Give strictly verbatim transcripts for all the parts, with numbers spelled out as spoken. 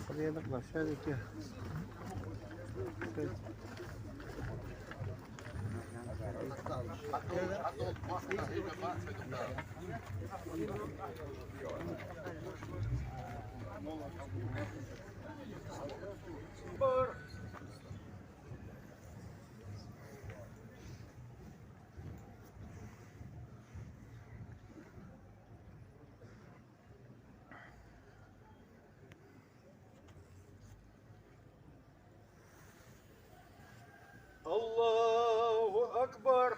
Порядок во всяких. الله أكبر.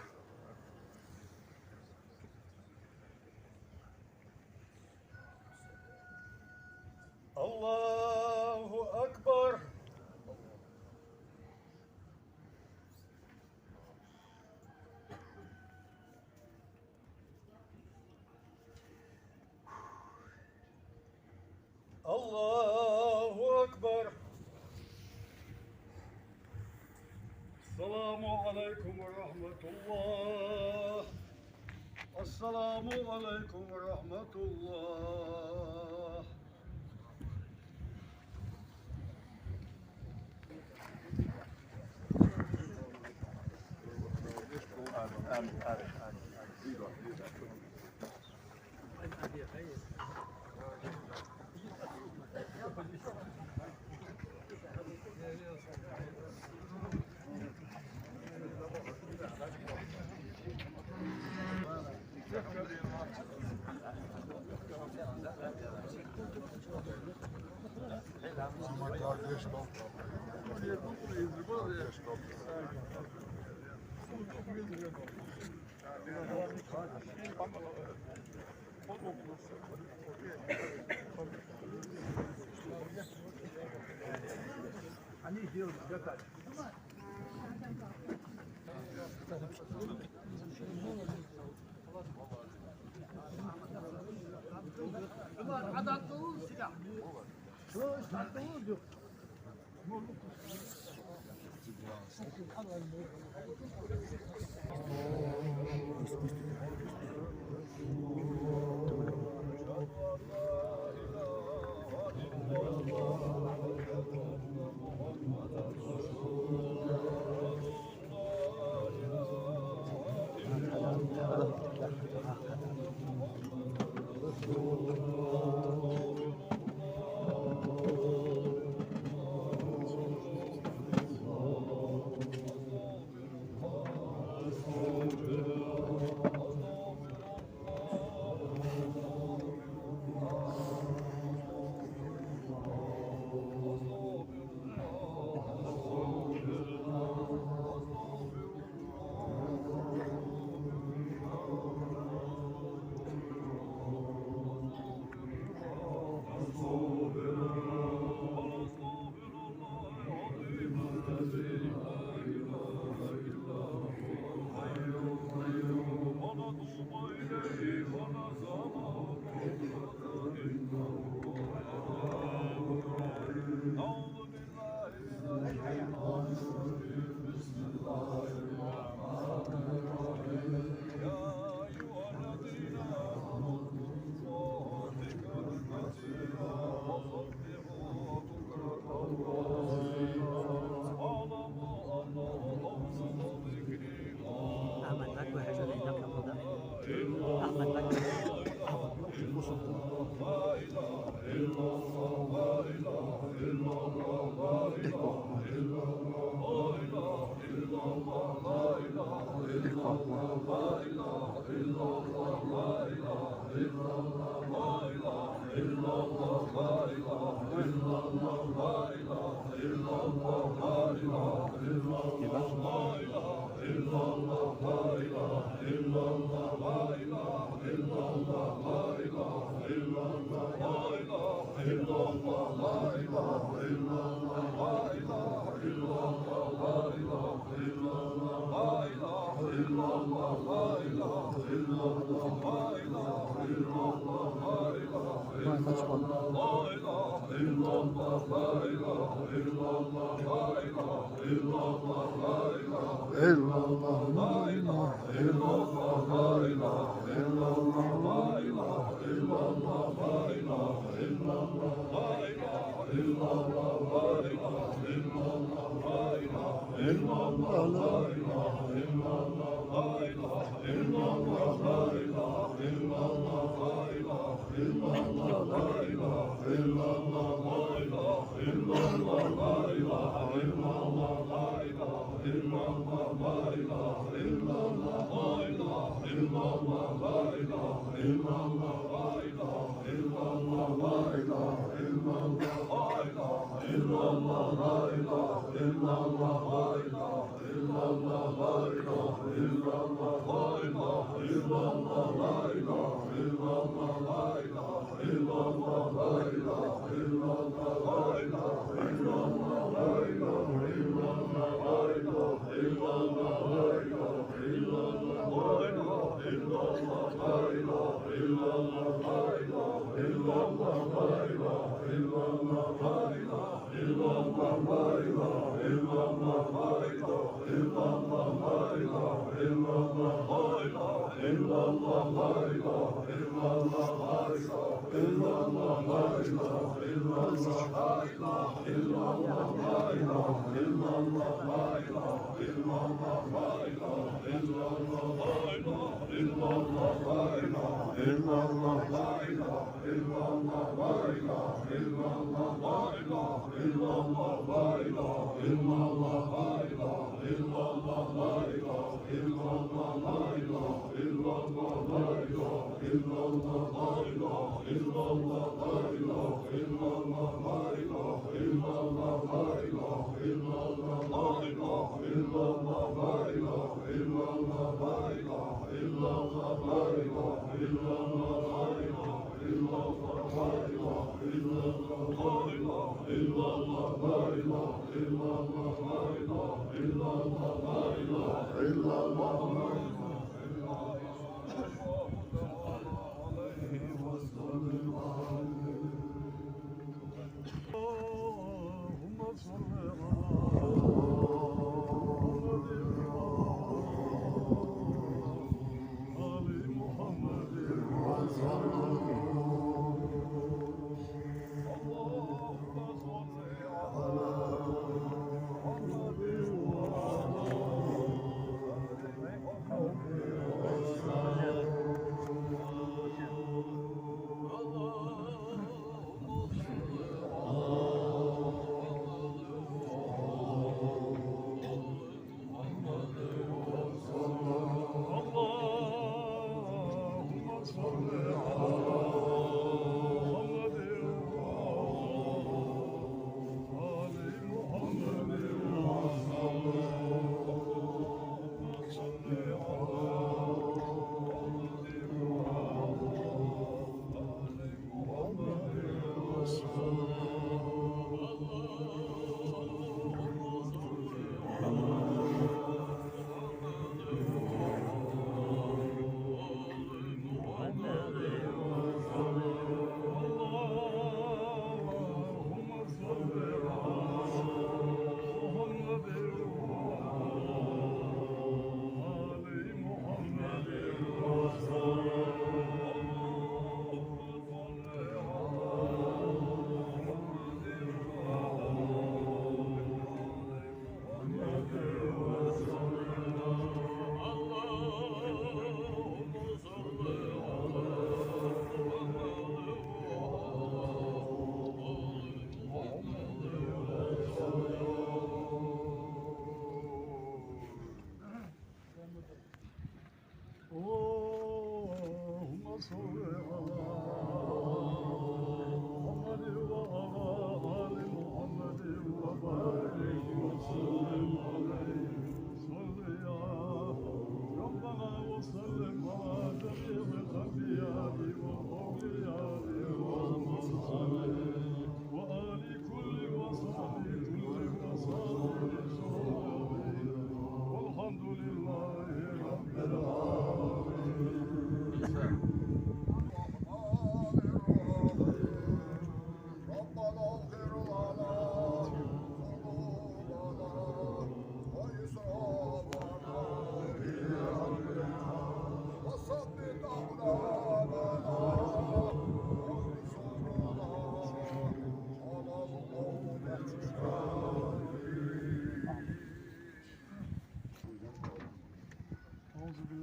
الله أكبر. الله أكبر. السلام عليكم ورحمة الله. السلام عليكم ورحمة الله.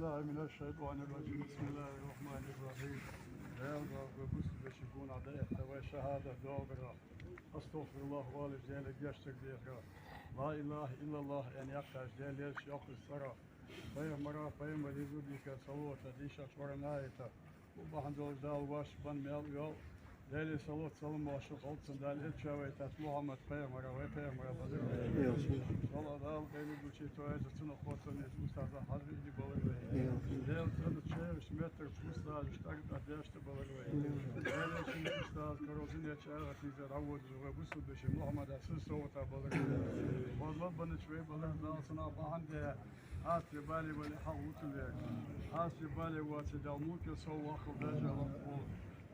بالله من الشيطان الرجيم. بسم الله الرحمن الرحيم. Даьла духьа бусалба вежарий, гонахьа дӀаэтта вай шахӀадат доагӀарах. أستغفر الله, оалаш Даьлага гешт дар дехарах. لا إله إلا الله аьнна яьккхача Даьла лераш йоаккхача цӀерах. Пайхамара, пайхамара йизза дийхкача салота, дийшача Къуръана аята. Укх бахьан долаш Дала воашта бенна маьл йола, Даьла салот-салам хилда цунна, Дала элча вайтача Мухьаммад пайхамара, вай пайхамара балар вай. Дала къайле дучи тоаца цунах хоцам еш устаза хьажа иди балар вай. Даьла цӀена чуйоагӀаш меттара устазаш тӀаккха дешта балар вай. Даьла ший устаз карозин еча агӀа тийза дӀаводаш вай бусалба вежарий Мухьаммада сиз совгӀата балар вай. Валла банач вай балар Дала цунах бахьан де. Хьаста бале вале хьалвутале. Хьаста бале ваце Дала мукъа сов вахал дажа лакхо.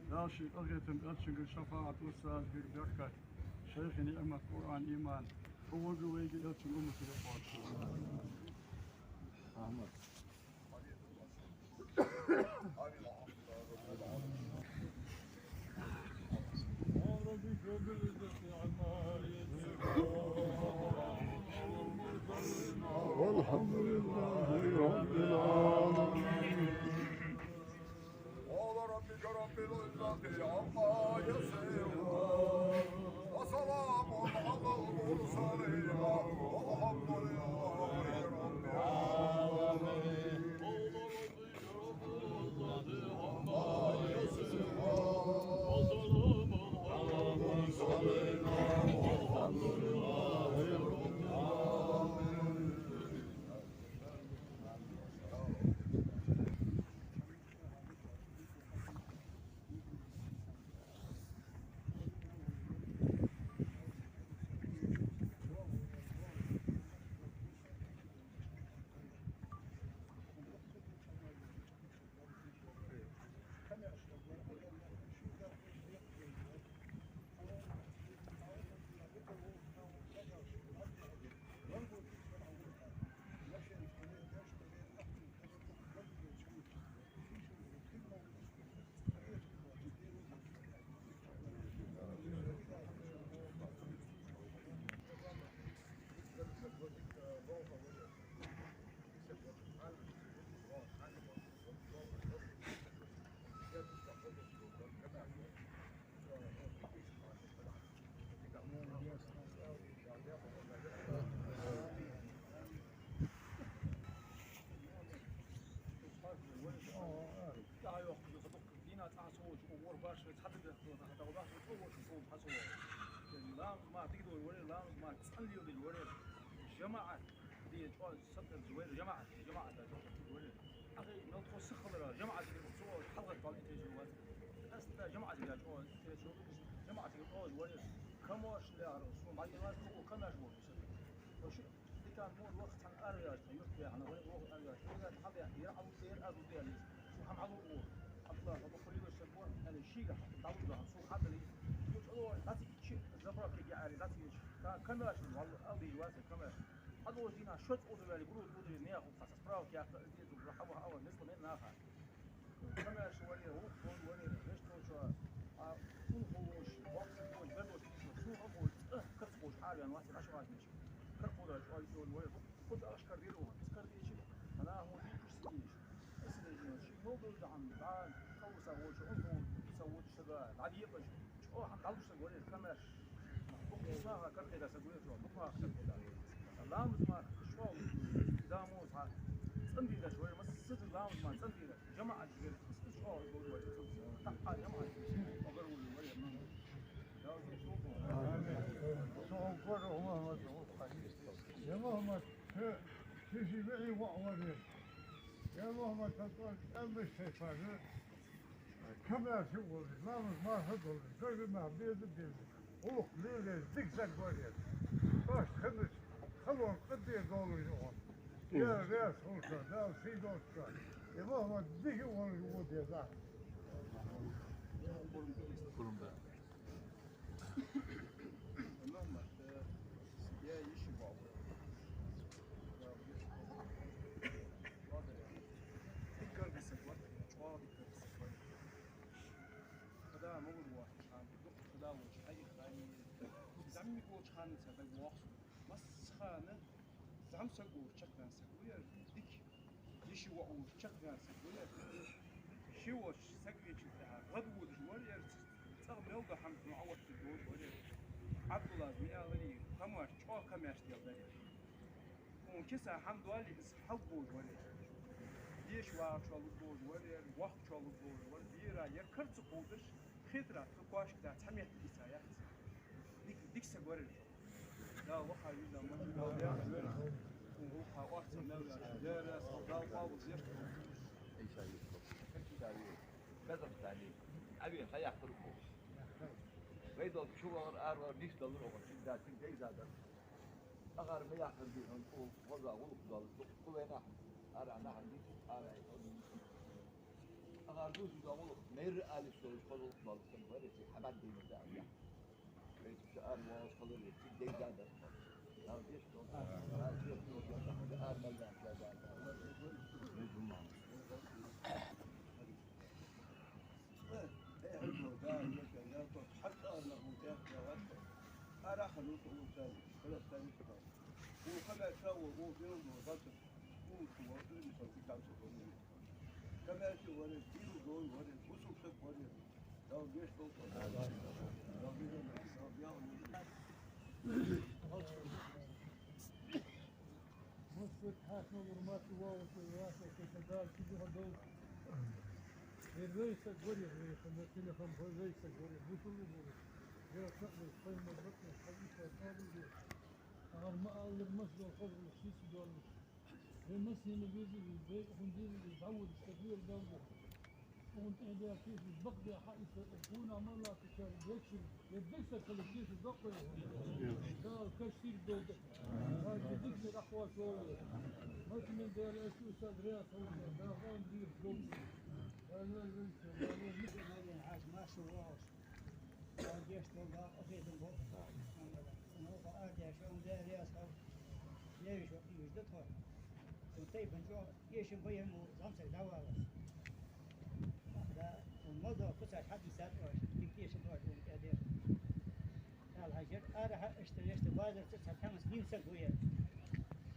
Дала ший къахетам элчангара шафаӀат устазгара беркат. Шайха ниӀмат Къуръан иман. Хьо вага вайга элчан умматага кхоачаш. Амин. والحمد لله رب العالمين. قال ربك رب العزة عما يصفون. وسلام على المرسلين. والحمد لله رب العالمين. Дина цӀа совгӀача, вор башха цхьа дагадехк, цхьа дагадехк, цхьа совгӀача, совгӀача хьасовгӀа. Ламаз мара дика дой варе, ламаз мара цӀена леладе варе. ЖамаӀат де чӀоагӀа сатар варе, жамаӀат, жамаӀат да чӀоагӀа варе. Ахи мел тхо сихалара, жамаӀат де цо хьалгӀат бал итежа вац. Аста жамаӀат де чӀоагӀа итежа, жамаӀат де чӀоагӀа варе. Камош лехар, су мадилас тхо камош варе. Итан мод вахт цхьан арвяш, тхан юрт бехана, вай воху арвяш. Вай хьан бехана, яра хьалу дер, аз лу дер. Шу хьан хьалу у. Абдулла, ха бахули гаш сабон, али шига хьан, далу да, су хьан дали. Ю чало, даци ичи, заправка ги али, даци ичи. Та камаш, вал, ал ди васе камаш. Хьадо дина, шоц удвали, груд удвали, не ху, хаса справка, я, ди, ду, хава, хава, не сломен наха. Камаш варе, вух вон варе, вешт волча, а, сун хулуш, вахт хулуш, бедош, сун хулуш, э, кац хулуш, хьавян, васи, ашваш миш. Кар хулуш, вари, вон варе, хулуш, ашкар дир, вон, кар дир, чи, ана, хулуш, дир, куш, сидиш. Эсрежно, чи, мол дул, да, хам, да, кавса волча, он хулуш, иса волча, сага, да, дир, куш. Чо хьан далуш саг варе, камаш. Букъ сага каркъеда саг варе, чо, букъ сага каркъеда. Ламаз ма, чо, дамо ха. ЦӀандидаш варе, масса ламаз ма, цӀандидаш. ЖамаӀат варе, масса чо варе, варе. Тахьа жамаӀат. Огар варе, варе. Амин. Я Мухьаммад, ши, ши, ши веи ва варе. Я Мухьаммад, тасвар, амбаш шайфажи. Камаьрша волаш, ламаз марха долаш, дажа нах беза беза, гӀулакх лелаеш дика саг варера. Башха хиннача халонна къа дер долаш да хьона. Дела раьза хилва шоана, Дала сий долда шоана. Э, Мухьаммад, дика волаш ва деза. Ногмат, э, я йиши баба. Диккар гисак вар, чӀоагӀа диккар гисак вар. Хада могур вахташ хана, дукха хада волча хьаихани, зӀамига волча хана ца даг вахсу. Масса хана зӀамсаг вар, чакхдан саг вар, дика. Ши воӀ волча чакхваьнна саг вар ер. Ши воӀ саг вийча тӀехьа гӀадводаш вар ер. ЦӀагӀа мел дола хӀама хьона Ӏооттаде долаш вар ер. Ӏабдуллас ма аьларий, камаьрша, чӀоагӀа камаьрша даьла дар ер. Цун киса хӀама доале, из хьалболаш вар ер. Деша вагӀачоа лургдолаш вар ер, воккхачоа лургдолаш вар ер. Бера ер кара ца кховдаш, хетарах, тха кошка да, цхьа метте дисаяц. Дика, дика саг вар ер. Да, ваха виза, ма, да, да. Ваха, орца, мел, да, да, да, Павлу, зерт. Иса Юсуп. Какие да, да. Газах да, да. Ави, хаяк, турку. Вай дол чу вагӀар, ара вагӀар, нийса далар оаха, цига да, цига дайзадар. Агар ма яхар ди, хӀанз хоза гӀулакх дола, дукха хулайна, ара нахьа ди, ара ай хоза. Агар дусу дола гӀулакх, майра алис долаш хоза гӀулакх дола, сан варе, цига хьабад дайна да, я. Вай цига ара вагӀаш хиларе, цига дайзадар. Ара деш дол, ара деш дол, ара мел да, да, да. Масса хьаькъал вар, масса вагӀаш вар, ваьсса кхета Дала, шу дуьхьа долда. Ер вай саг вар ер, вай хана телефон бой вай саг вар ер, бусалба вар ер. Ер саг вар, пайхамар вар ер, хьадис вар, Павел вар ер. Агар ма аллара, масса дола хоза гӀулакх шийца доаллаш. Вай массанена веза веза, вай хӀун деза веза, дӀаводаш, саг вар Дала. Укхун тӀехьа дер кийсаш бакъдеш хьа иса, гуна ма латтачар векшин, я дикса кала кийсаш бакъдеш. Дала каш сийрда долда. Дала дикса рахваш волда. Мача мен дер эсу сад ряс хьулда. Дала он дир долда. Дала веза, Дала веза. Хьаж машу ваш. Дала деш долда, ахедам бо. Ну, а деш, он дер ряс хьул. Левиш вакъ южда тхо. Тайпан чо Эшам баьннав, зӀамсаг дӀаваллалца. Да, маза кхувсаш хьадийцад оаш, дика тешам оаш, укх тӀа дер. Дала хьажар, арахьа иштта, иштта базарца цхьа тхьамас дийна саг ва ер.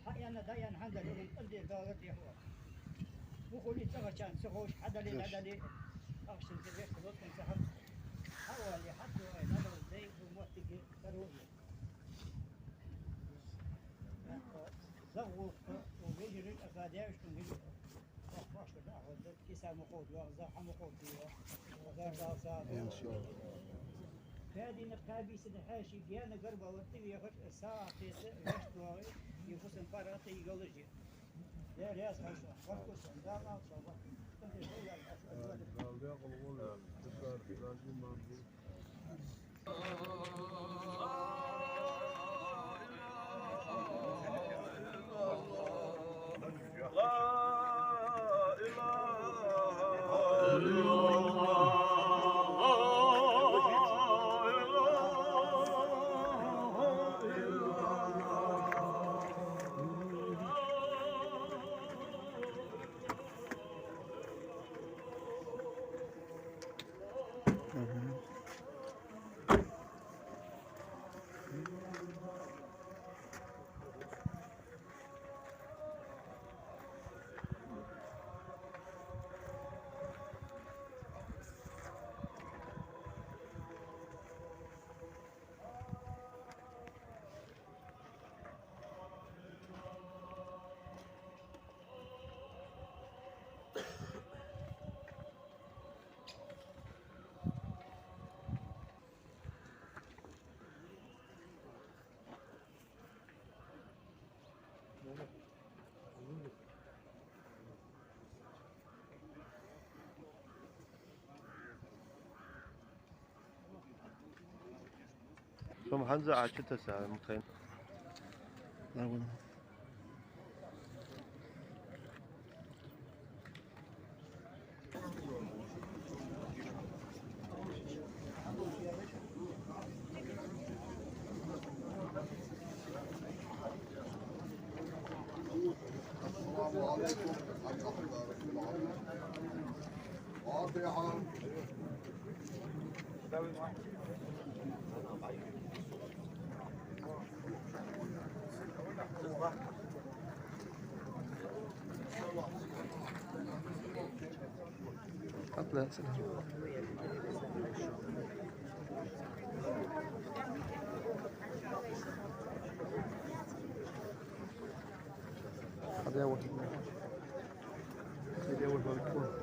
Хьааьнна, дӀааьнна хӀама дале, укхун кӀалдер доаллар дехар. Мухули цӀагӀарчарна ца ховш, хьадале, дӀадале, ахчанца вешта лоткъанца хӀама. Хьаоале, хьатӀаоале, дӀадала, дай, хӀу моттиге таро ер. ЗагӀа волча, вежарий, аха даьвешкан вежарий. Вахаш да, ахвал да, киса ма ховда, ваха, захьа ма ховда, ваха. Ваха, захьа сагӀа. Иншаллахь. Кхаь дийнахьа, кхаь бийсанна хьаьший гаьна гаргало тӀавехаш, сагӀа кхета, вешта вагӀе, из фусам паргӀата йолаш я. Я ряз хьаша, вахкусан, Дала алча, вахкусан. Дала декъала волва, дукха раза ма бу. Сом хӀанз а чу таса, мутхайн. السلام عليكم. الحمد لله رب العالمين. الفاتحة. لا، سلام. هذا أول. هذا أول.